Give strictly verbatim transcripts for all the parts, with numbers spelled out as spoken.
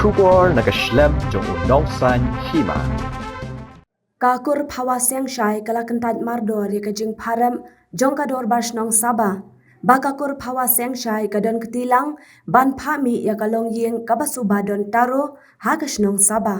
Khubor na ka shlem jong u nongsan hima. Ka kur Phawa Sengshai ka la kyntait mardor ïa ka jingpharem jong ka dorbar shnong Saba ba ka kur Phawa Sengshai ka don kti lang ban phah mih ïa ka longïing kaba suba don taro ha ka shnong Saba.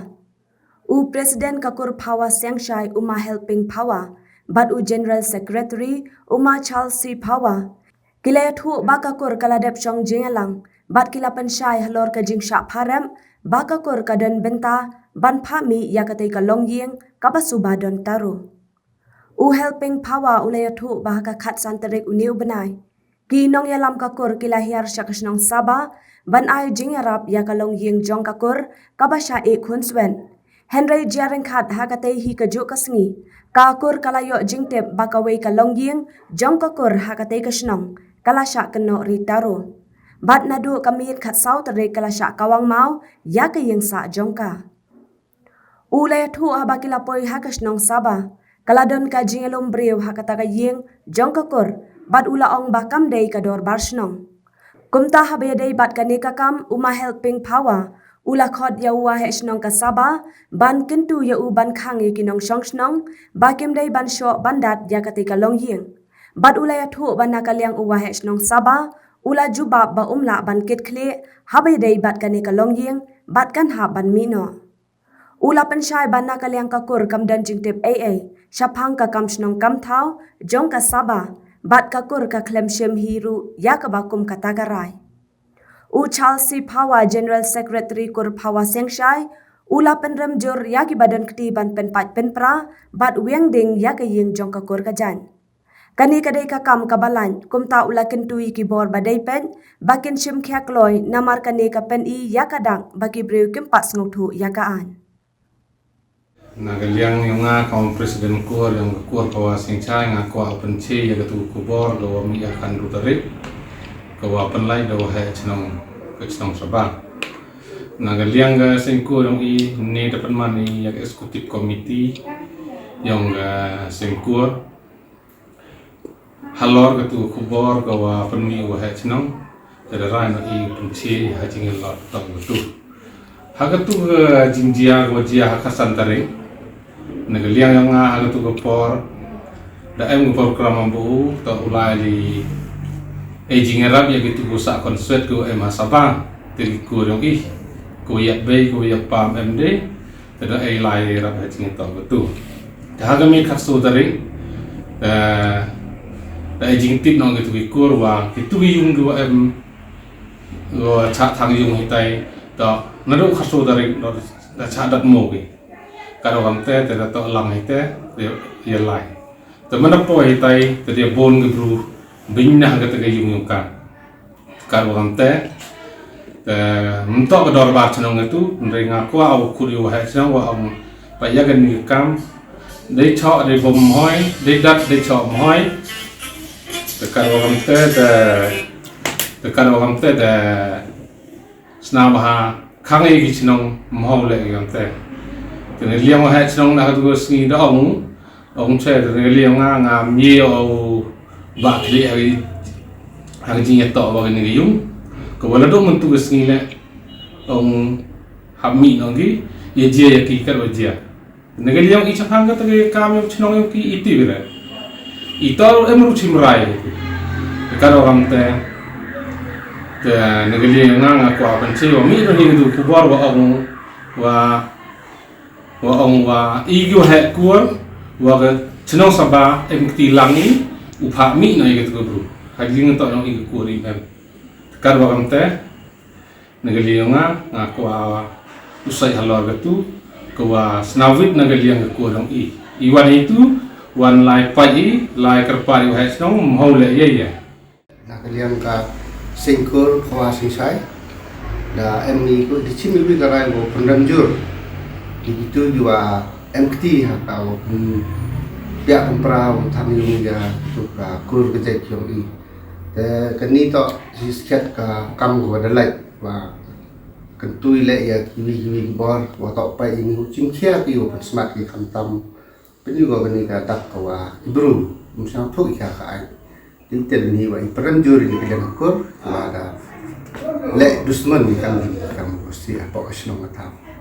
U President ka kur Phawa Sengshai, u Ma Helping Phawa, bad u General Secretary, u Ma Charles C Phawa, ki la ïathuh ba ka kur ka la dep shong jingïalang bad ki la pynshai halor ka jingshah pharem ba ka kur ka don bynta ban phah mih ïa katei ka longïing kaba suba don taro. U Helping Phawa u la ïathuh ba ha ka khatsan tarik une u bnai, ki nongïalam ka kur ki la hiar sha ka shnong Saba ban ai jingïarap ïa ka longïing jong ka kur kaba shah ih khunswet. Hynrei jia ryngkat ha katei hi kajuh ka sngi, ka kur ka la ïoh jingtip ba kawei ka longïing jong ka kur ha katei ka shnong ka la shah kynnoh ri taro. Bad naduh ka miet khatsaw tarik ka la shah kawang maw ïa ka ïing sah jong ka. U la ïathuh haba ki la poi ha ka shnong Saba, ka la don ka jingïalum briew ha kata ka ïing jong ka kur, bad u la ong ba kam dei ka dorbar shnong. Kumta haba ïadei bad kane ka kam, u Ma Helping Phawa u la khot ïa u waheh shnong ka Saba ban kyntu ïa u ban khang ïa ki nongshong shnong ba kim dei ban shoh ban dat ïa katei ka longïing. Bad u la ïathuh ba na ka liang u waheh shnong Saba u la jubab ba um lah ban kit khlieh haba ïadei bad kane ka longïing bad kan hap ban mih noh. U la pynshai ba na ka liang ka kur kam don jingtip ei ei shaphang ka kam shnong kam thaw jong ka Saba, bad ka kur ka khlem shim hi ruh ïa kaba kum kata ka rai. U Charles C Phawa, General Secretary kur Phawa Sengshai, u la pynrem jur ïa kiba don kti ban pynpait pynpra bad wiang ding ïa ka ïing jong ka kur ka jaiñ. Kane ka dei ka kam kaba lait, kumta u la kyntu ïa ki bor ba dei peit ba kin shim khia kloi, namar kane ka pyni ïa ka dak ba ki briew kim pat sngewthuh ïa ka aiñ. Na ka liang yong nga kum President kur yong ka kur Phawa Sengshai, nga kwah u pynshai ïa katu ka khubor ka wa mih ïa ka hynriew tarik, ka wa pynlait da u waheh shnong ka shnong Saba. Na ka liang ka seng kur yong i, ne da pynman i ïa ka executive committee yong ka seng kur halor katu ka khubor ka wa pynmih u waheh shnong, ka da rai na i pynshai ha jingïalap tang katu. Ha katu ka jingjia ka wa jia ha ka khatsan tarik, na ka liang yong nga ha katu ka por da em ka program amba u, ta u lai li e jingïarap ïa kitu ka sah concert ka wa em ha Saba, te ki kur yong i, ka wa ïap bei, ka wa ïap pam em de, te da ai lai rap ha jingïatoh katu. Te ha ka miet khatsaw tarik, te da ai jingtip na kitu ki kur wa kitu ki ïung ki wa em, wa chah thang ïung hitai, te naduh khatsaw tarik da chah dat mo ki. Ka da wa kam te, te da toh lang hitai, te ïa lai. Te mynta poi hitai, te da bun ki bru beiñ na kata ka ïung yong ka. Te kat wa kam te, te mynta ka dorbar shnong katu, hynrei nga kwah u khot ïa u waheh shnong wa ong, pat ïa kane ka kam, dei choh dei bom mhoi, dei dat dei choh mhoi. Te kat wa kam te, te, te kat wa kam te, te sna ba ha khang ïa ki shnong mhoi leh ki kam te. Te na liang waheh shnong na katu ka sngi da ong, ong che, te na liang nga, nga mih ïa u ba khlieh ha ki, ha ki jingïatoh wa kane ka ïung. Ka wa la dok mynta ka sngi leh, ong hap mih noh ki, ïa jia ïa ki kat wa jia. Na ka liang i chaphang kata ka kam yong shnong yong ki i tip leh. I tor em ruh chim rai. Kat wa kam te, te na ka liang nga, nga kwah pynshai wa mih noh ïa katu ka khubor wa ong wa wa ong wa i ki waheh kur wa ka shnong Saba em kti lang i, u phah mih noh ïa katu ka bru. Ha jingïatoh yong i ka kur i em. Kat wa kam te, na ka liang nga, nga kwah u sai halor katu, ka wa snawit na ka liang ka kur yong i. I wan itu, wan lai pait i, lai kyrpad i waheh shnong, mhoi leh ïa ïa. Na ka liang ka seng kur Phawa Sengshai, da em i ko di chim i wi ka rai wa pynrem jur. Di itu di wa em kti ha ka wa pyn, pia pynpra wa thang ïung ïa tu ka kur ka jait yong i. Te kani toh shi skhet ka kam ka wa da lait wa kyntu i leh ïa kiwi kiwi ki bor wa toh pait i ni u chim khia ki wa pynsmat ki khamtam. Pynïoh kani ka dak ka wa i bru, um sngewthuh i ka ka ai. Tin te ni wa i pynrem jur i ka liang kur, wa da leh dusmon i kam, kam. Sih hapoh ka shnong ka thaw.